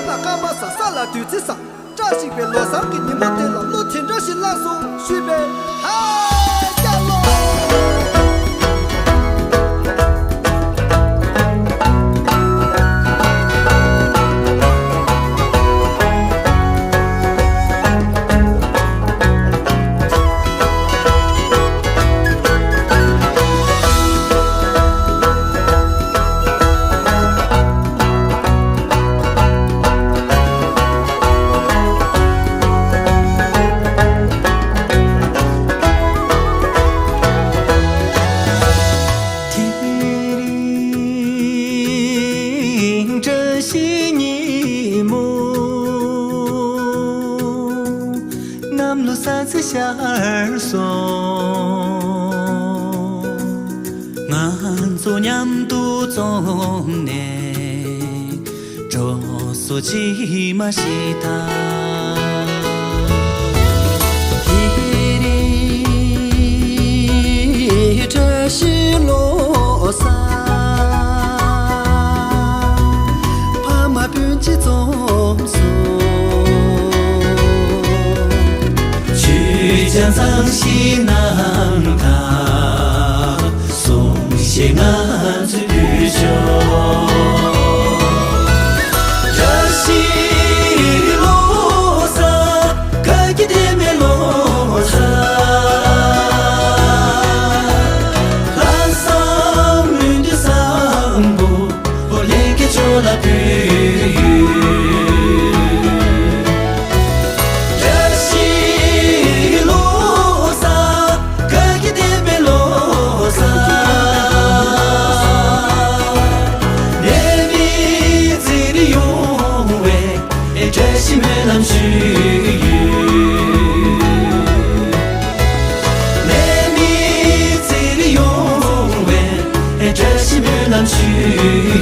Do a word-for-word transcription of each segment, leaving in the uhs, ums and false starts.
ལ་སྐར་མ་བཟང་ས་ལ་བདུད་རྩི་བཟང་། བཀྲ་ཤིས་པའི་ལོ་གསར་གྱི་ཉིན་མོ་དེ་ལ་བློ་དེ་འདྲ་ཞིག་བླངས་སོང་ཞུས་པས། ཧ་ཡ་ལོ། དེ་རིང་བཀྲ་ཤིས་ཉིན་མོ། གནམ་ལོ་གསར་ཚེས་ཤར་སོང་། ང་ཚོ་མཉམ་དུ་འཛོམས་ནས་འགྲོ་སོ་ཕྱི་མ་ཞིག་དང་། དེ་རིང་བཀྲ་ཤིས་ལོ་གསར། ཕ་མ་སྤུན་མཆེད་འཛོམས་སོང་། ཆོས་ཀྱང་གཙང་ཞིང་ནམ་མཁའ་སྲུང་ཞིང་ང་ཚོས་ཕུལ་ཆོག་བཀྲ་ཤིས་ལོ་གསར། དགའ་སྐྱིད་ལྡན་པའི་ལོ་གསར། ལྷག་བསམ་སྨོན་འདུན་བཟང་པོ། ལྷན་རྒྱས་ཚོ་ལ་ཕུལ་ཡོད། བཀྲ་ཤིས་ལོ་གསར། དགའ་སྐྱིད་ལྡན་པའི་ལོ་གསར། ནད་མེད་ཚེ་རིང་ཡོང་བའི་བཀྲ་ཤིས་སྨོན་ལམ་ཞུས་ཡོད། ནད་མེད་ཚེ་རིང་ཡོང་བའི་བཀྲ་ཤིས་སྨོན་ལམ་ཞུས་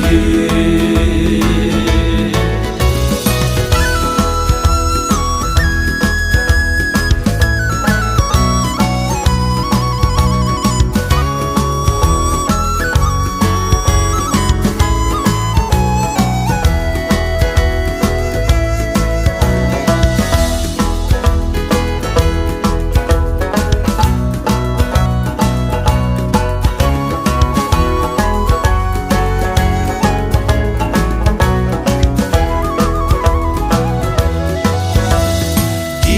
ཡོད། དེ་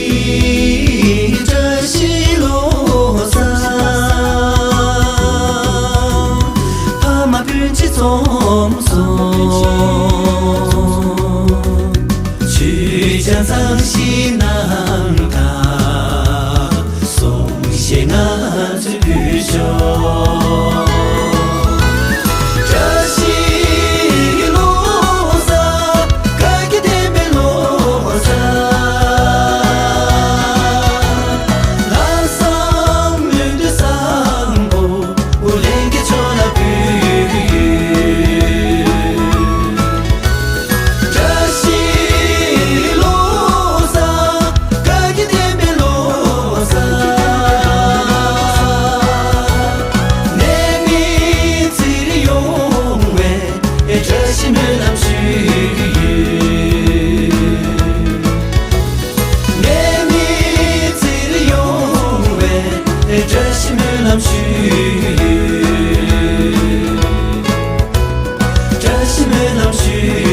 རིང་བཀྲ་ཤིས་ལོ་གསར། ཕ་མ་སྤུན་མཆེད་འཛོམས་སོང་། ཆོས་ཀྱང་གཙང་ཞིང་ནམ་མཁའ་སྲུང་ཞིང་ང་ཚོས་ཕུལ་ཆོག་བཀྲ་ཤིས་ལོ་གསར། དགའ་སྐྱིད་ལྡན་པའི་ལོ་གསར། ལྷག་བསམ་སྨོན་འདུན་བཟང་པོ། ལྷན་རྒྱས་ཚོ་ལ་ཕུལ་ཡོད། བཀྲ་ཤིས་ལོ་གསར། དགའ་སྐྱིད་ལྡན་པའི་ལོ་གསར། ནད་མེད་ཚེ་རིང་ཡོང་བའི་བཀྲ་ཤིས་སྨོན་ལམ་ཞུས་ཡོད། ནད་མེད་ཚེ་རིང་ཡོང་བའི་བཀྲ་ཤིས་སྨོན་ལམ་ཞུས་ཡོད། བཀྲ་ཤིས་སྨོན་ལམ་ཞུས་